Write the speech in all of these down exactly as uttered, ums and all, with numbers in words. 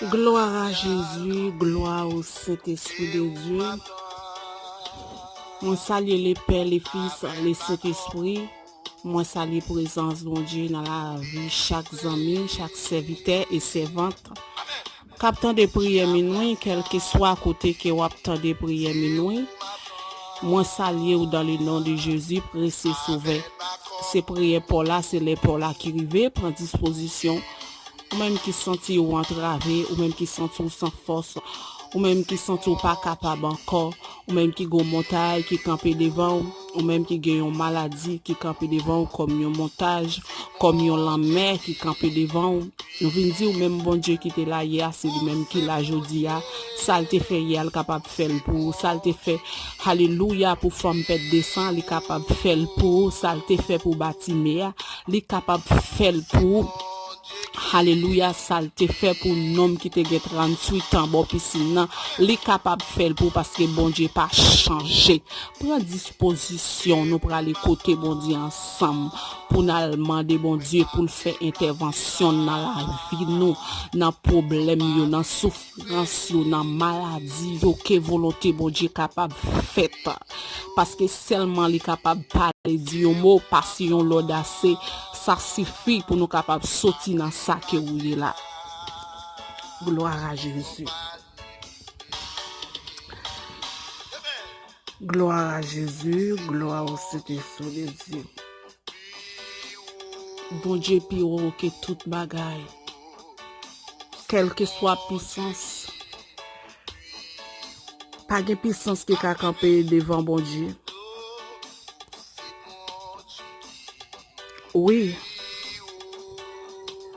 Gloire à Jésus, gloire au Saint-Esprit de Dieu. Mwen salye le Pè, le Fis, le Sentespri. Mwen salye prezans Bondye nan lavi chak zanmi, chak sèvitè e sèvant k ap tande priyè minwi, kèlkeswa kote ke w ap tande priyè minwi. Mwen salye w dans le nom de Jésus, précieux Sauveur. Se priyè pa w la, se lè pa w la ki rive, pran dispozisyon. Ou menm ki santi w antrave, ou menm ki santi w san fòs, ou menm ki santi w pa kapab ankò, ou menm ki gen yon montay ki kanpe devan w, ou menm ki gen yon maladi ki kanpe devan w kòm yon montaj, kòm yon lanmè ki kanpe devan w. Nou vin di w menm Bondye ki te la yè a, se li menm ki la jodi a. Sa l te fè yè a, l kapab fè l pou ou. Sa l te fè, alelouya, pou fanm pèt de san, li kapab fè l pou ou. Sa l te fè pou Batime a, li kapab fè l pou ou. Alelouya, sa l te fè pou nonm ki te gen tranntuit an bò pisin nan, li kapab fè l pou ou paske Bondye pa chanje. Pran dispozisyon, nou prale kote Bondye ansanm pou n al mande Bondye pou l fè entèvansyon nan lavi nou, nan pwoblèm yo, nan soufrans yo, nan maladi yo, ke volonte Bondye kapab fèt. Paske sèlman li kapab pale, di yon mo, pase yon lòd ase, sa sifi pou nou kapab soti nan sa ke ou ye la. Gloire à Jésus. Gloire à Jésus, gloire au Saint-Esprit de Dieu. Bondye pi wo ke tout bagay. Kèlkeswa pisans, pa gen pisans ki ka kanpe devan Bondye. Wi,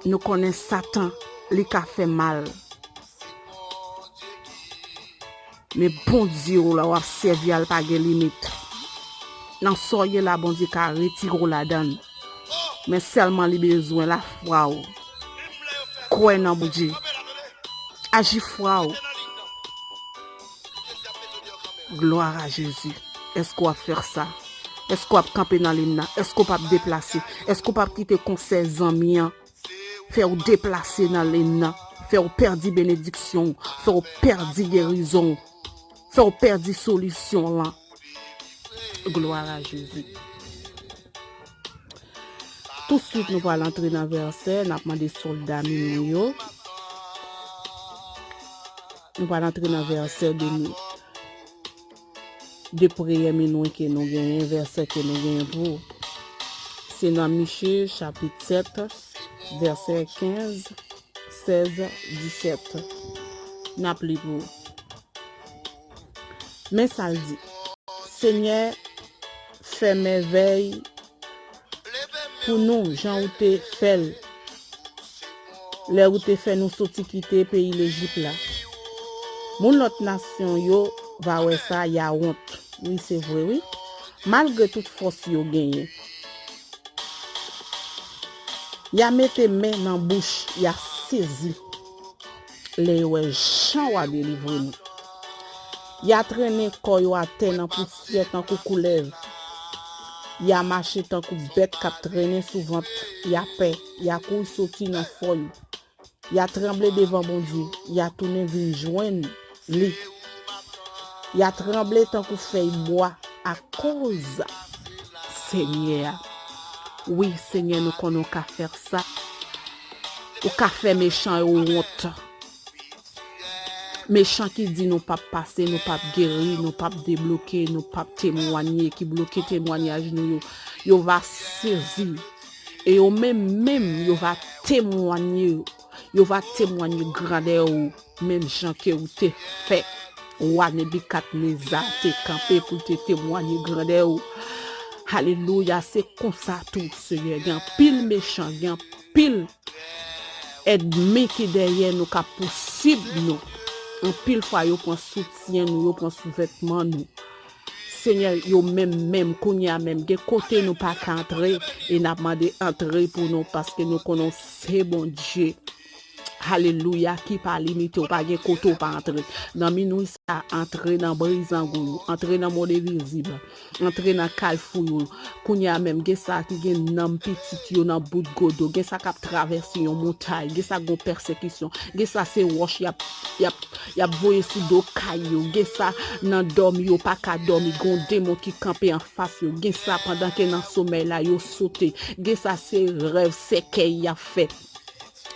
nou konnen Satan, li ka fè mal. Men Bondye w la w ap sèvi a, l pa gen limit. Nan sa w ye la, Bondye ka retire w ladan l. Men sèlman li bezwen lafwa w. Kwè nan Bondye. Aji fwa w. Gloire à Jésus. Èske w ap fè sa? Èske w ap kanpe nan liy nan? Èske w p ap deplase? Èske w p ap kite konsèy zanmi an fè w deplase nan liy nan, fè w pèdi benediksyon w, fè w pèdi gerizon w, fè w pèdi solisyon w lan? Gloire à Jésus. Tousuit, nou pral antre nan vèsè, n ap mande sòlda minwi yo. Nou pral antre nan vèsè de nou. De priyè minwi ke nou genyen, vèsè ke nou genyen pou ou. Se nan Miche, chapit sèt, vèsè kenz, sèz, disèt. N ap li pou ou. Men sa l di, Senyè, fè mèvèy pou nou, jan ou te fè l lè ou te fè nou soti kite peyi Lejip la. Moun lòt nasyon yo va wè sa, y a wont. Wi, se vre, wi. Malgre tout fòs yo genyen, y a mete men nan bouch, y a sezi lè yo wè jan w a delivre nou. Y a trennen kò yo atè nan pousyè tankou koulèv. Y a mache tankou bèt k ap trennen sou vant. Y a pè. Y a kouri soti nan fòy. Y a tranble devan Bondye. Y a tounen vin jwenn li. Y a tranble tankou fèy bwa akoz Senyè a. Wi, Senyè, nou konnen w ka fè sa. Ou ka fè mechan yo wont. Mechan ki di nou p ap pase, nou p ap geri, nou p ap debloke, nou p ap temwanye, ki bloke temwanyaj nou yo, yo va sezi. E yo menm menm, yo va temwanye, yo va temwanye grandè ou, menm jan ke ou te fè wa Nebikadneza te kanpe pou l te temwanye grandè ou. Alelouya, se konsa tou, Senyè, gen anpil mechan, gen anpil ènmi ki dèyè nou, k ap pousib nou. Anpil fwa, yo pran soutyen nou, yo pran souvètman nou. Senyè, yo menm, menm, kounye a menm, gen kote nou pa ka antre, e n ap mande antre pou nou, paske nou konnen w se Bondye. Alelouya, ki pa limite w, pa gen kote w pa antre. Nan minwi sa, antre nan brizango yo, antre nan mond envizib, antre nan kalfou yo. Kounye a menm, gen sa ki gen nanm pitit yo nan bout godo, gen sa k ap travèse yon montay, gen sa k gon pèsekisyon, gen sa se wòch y ap, y ap, y ap voye sou do kay yo, gen sa nan dòmi yo pa ka dòmi, gon demon ki kanpe anfas yo, gen sa pandan ke nan somèy la yo sote, gen sa se rèv sèkèy y ap fè.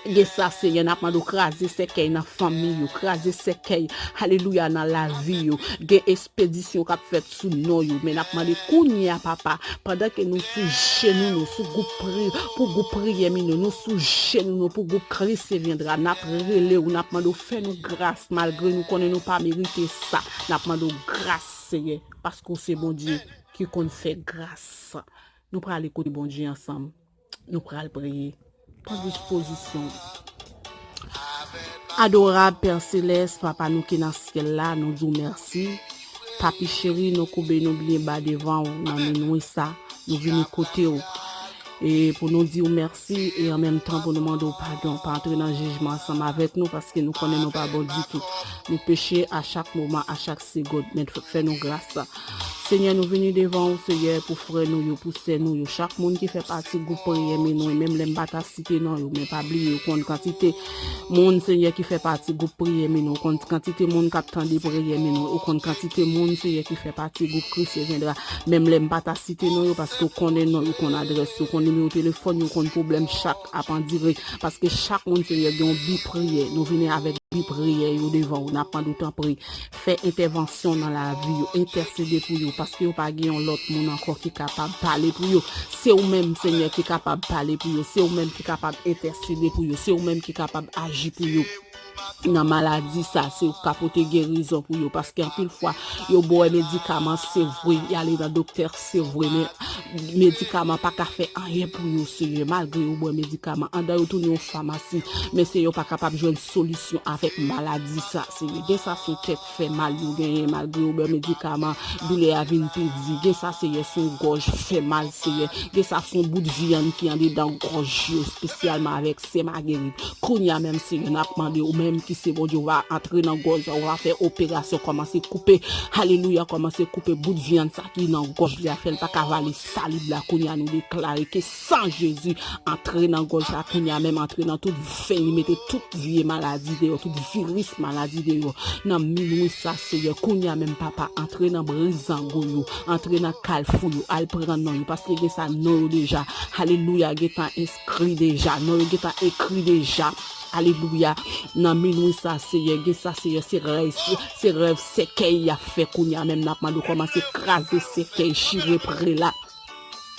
Gen sa, Senyè, n ap mande w kraze sèkèy nan fanmi yo, kraze sèkèy, alelouya, nan lavi yo. Gen espedisyon k ap fèt sou non yo, men n ap mande kounye a, papa, pandan ke nou sou jenou nou, sou gwoup pri, pou gwoup priyè minwi, nou sou jenou nou, pou gwoup Christ viendra, n ap rele w, n ap mande w fè nou gras, malgre nou konnen nou pa merite sa, n ap mande w gras, Senyè, paske w se Bondye ki konn fè gras. Nou prale kote Bondye ansanm. Nou pral priye. Pran dispozisyon. Adorab Pè Selès, Papa nou ki nan syèl la, nou di w mèsi. Papi cheri, nou koube nou byen ba devan w nan minwi sa. Nou vini kote w. E pou nou di w mèsi e an menm tan pou nou mande w padon. Pa antre nan jijman ansanm avèk nou paske nou konnen nou pa bon ditou. Nou peche a chak moman, a chak segonn, men fè nou gras. Senyè, nou vini devan w, Senyè, pou frè nou yo, pou sè nou yo, chak moun ki fè pati gwoup priyè minwi, menm lè m pa ta site non yo, men pa bliye, ou konn kantite moun, Senyè, ki fè pati gwoup priyè minwi, ou konn kantite moun k ap tande priyè minwi, ou konn kantite moun, Senyè, ki fè pati gwoup Christ viendra, menm lè m pa ta site non yo, paske ou konnen non yo, ou konn adrès yo, ou konn nimewo telefòn yo, ou konn pwoblèm chak ap andire, paske chak moun, Senyè, gen yon bi priyè, nou vini avèk bi priyè yo devan w, n ap mande w tanpri, fè entèvansyon nan lavi yo, entèsede pou yo, paske yo pa gen yon lòt moun ankò ki kapab pale pou yo. Se ou menm, Senyè, ki kapab pale pou yo, se ou menm ki kapab entèsede pou yo, se ou menm ki kapab aji pou yo. Nan maladi sa, se ou k ka pote gerizon pou yo, paske anpil fwa, yo bwè medikaman, se vre, y ale nan doktè, se vre, men medikaman pa ka fè anyen pou yo, Senyè, malgre yo bwè medikaman. Andan yo tounen yon famasi, men Senyè, yo pa kapab jwenn solisyon avèk maladi sa, Senyè. Gen sa se yon tèt fè mal yo genyen, malgre yo bwè medikaman, doulè a vin pi di. Gen sa, Senyè, se yon gòj fè mal, Senyè. Gen sa se yon bout vyann ki andedan gòj yo, espesyalman avèk sè Magerit. Kounye a menm, Senyè, n ap mande ou menm ki se Bondye, ou va antre nan gòj la, ou va fè operasyon, kòmanse koupe. Alelouya, kòmanse koupe bout vyann sa ki nan gòj li a, fè l pa ka vale salib la. Kounye a, nou deklare ke san Jezi antre nan gòj la, kounye a menm antre nan tout venn li, mete tout vye maladi deyò, tout viris maladi deyò. Nan minwi sa, Senyè, kounye a menm, papa, antre nan brizango yo, antre nan kalfou yo, al pran non yo, paske gen sa non yo deja. Alelouya, gentan enskri deja, non yo gentan ekri deja. Alelouya. Nan minwi sa, Senyè, gen sa, Senyè, se rèv, se, se rèv sèkèy y ap fè kounye a menm. N ap mande w kòmanse kraze sèkèy, chire prela.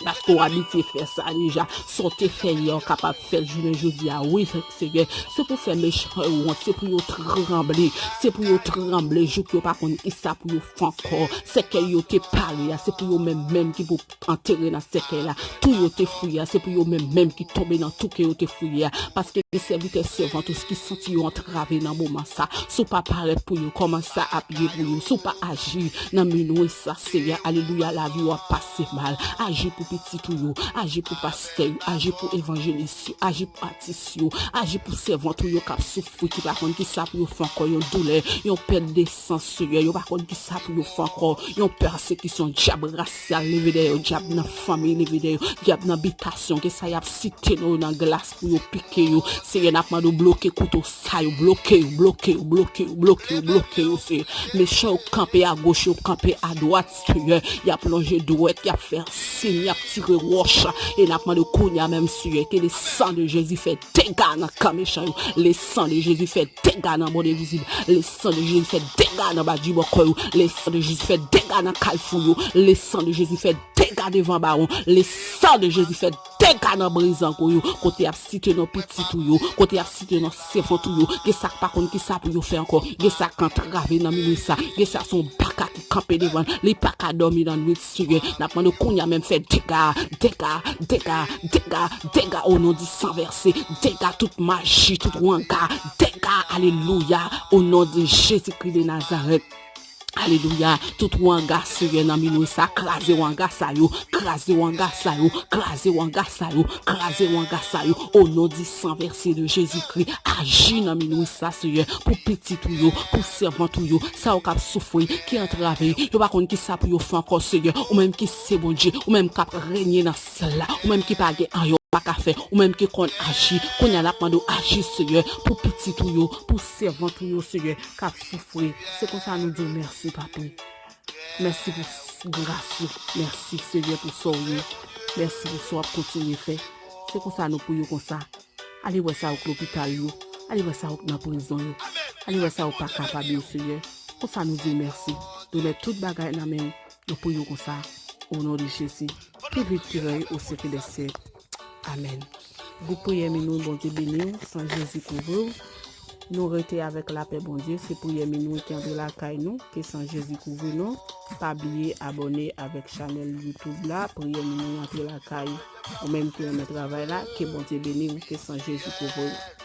Paske w abitye fè sa deja. Sa w te fè yè, w kapab fè l jounen jodi a. Wi, Senyè, se pou fè mechan yo wont, se pou yo tranble. Se pou yo tranble, jouk yo pa konn kisa pou yo fè ankò. Sèkèy yo te pare a, se pou yo menm menm ki pou antere nan sèkèy la. Tou yo te fouye a, se pou yo menm menm ki tonbe nan tou ke yo te fouye a. Paske gen sèvitè sèvant ou ki santi yo antrave nan moman sa. Si w pa parèt pou yo, kòman sa ap ye pou yo? Si w pa aji nan minwi sa, Senyè, alelouya, lavi w ap pase mal. Aji pou pitit ou yo, aji pou pastè yo, aji pou evanjelis yo, aji pou atis yo, aji pou sèvant ou yo k ap soufri, ki pa konn kisa pou yo fè ankò, yon doulè, yon pèt de san, Senyè, yo pa konn kisa pou yo fè ankò, yon pèsekisyon, dyab rasyal leve dèyè yo, dyab nan fanmi leve dèyè yo, dyab nan bitasyon, gen sa y ap site non yo nan glas pou yo pike yo. Senyè, n ap mande w bloke kouto sa yo, bloke yo, bloke yo, bloke yo, bloke yo, bloke yo, Senyè. Mechan yo kanpe agoch, yo kanpe adwat, Senyè. Y ap lonje dwèt, y ap fè siy, y ap tire wòch. E n ap mande w kounye a menm, Senyè, ke le san de Jezi fè dega nan kan mechan yo. Le san de Jezi fè dega nan mond envizib. Le san de Jezi fè dega nan badjibòkò yo. Le san de Jezi fè dega nan kalfou yo. Le san de Jezi fè dega devan bawon. Le san de Jezi fè dega nan brizango yo. Kote y ap site non pitit ou yo. Kote y ap site non sèvant ou yo. Gen sa k pa konn kisa pou yo fè ankò. Gen sa k antrave nan minwi sa. Gen sa se yon baka ki kanpe devan l. Li pa ka dòmi nan nwit, Senyè. N ap mande w kounye a menm fè dega, dega, dega, dega, dega, o non di san vèse. Dega tout maji, tout wanga. Dega, alelouya, o non de Jezikri de Nazarèt. Alelouya. Tout wanga, Seyè, nan minwi sa, kraze wanga sa yo, kraze wanga sa yo, kraze wanga sa yo, kraze wanga sa yo. O non di san vèse de Jezikri, aji nan minwi sa, Seyè, pou pitit ou yo, pou sèvant ou yo, sa yo k ap soufri, ki antrave, yo pa konn ki sa pou yo fè ankò, Seyè. Ou menm ki se Bondye, ou menm k ap renye nan syèl la, ou menm ki pa gen anyen ou pa ka fè, ou menm ki konn aji, kounye a n ap mande w aji, Seyè, pou pitit ou yo, pou sèvant ou yo, Seyè, k ap soufri. Se konsa nou di w mèsi, Papa. Mèsi pou s- gras ou. Mèsi, Seyè, pou sa w ye. Mèsi pou sa w ap kontinye fè. Se konsa nou priye w konsa. Ale wè sa yo k lopital yo. Ale wè sa yo k nan prizon yo. Ale wè sa yo pa kapab yo, Seyè. Konsa nou di w mèsi. Nou remèt tout bagay nan men w. Nou priye w konsa. O non de Jezi. Pi vit ki rèy o syèk dè syèk. Amèn. Gwoup priyè minwi, Bondye beni w, san Jezi kouvri w. Nou rete avèk lapè Bondye, se priyè minwi ki antre lakay nou, ke san Jezi kouvri nou. Pa bliye abòne avèk chanèl YouTube la, priyè minwi antre lakay ou menm ki renmen travay la, ke Bondye beni w, ke san Jezi kouvri w.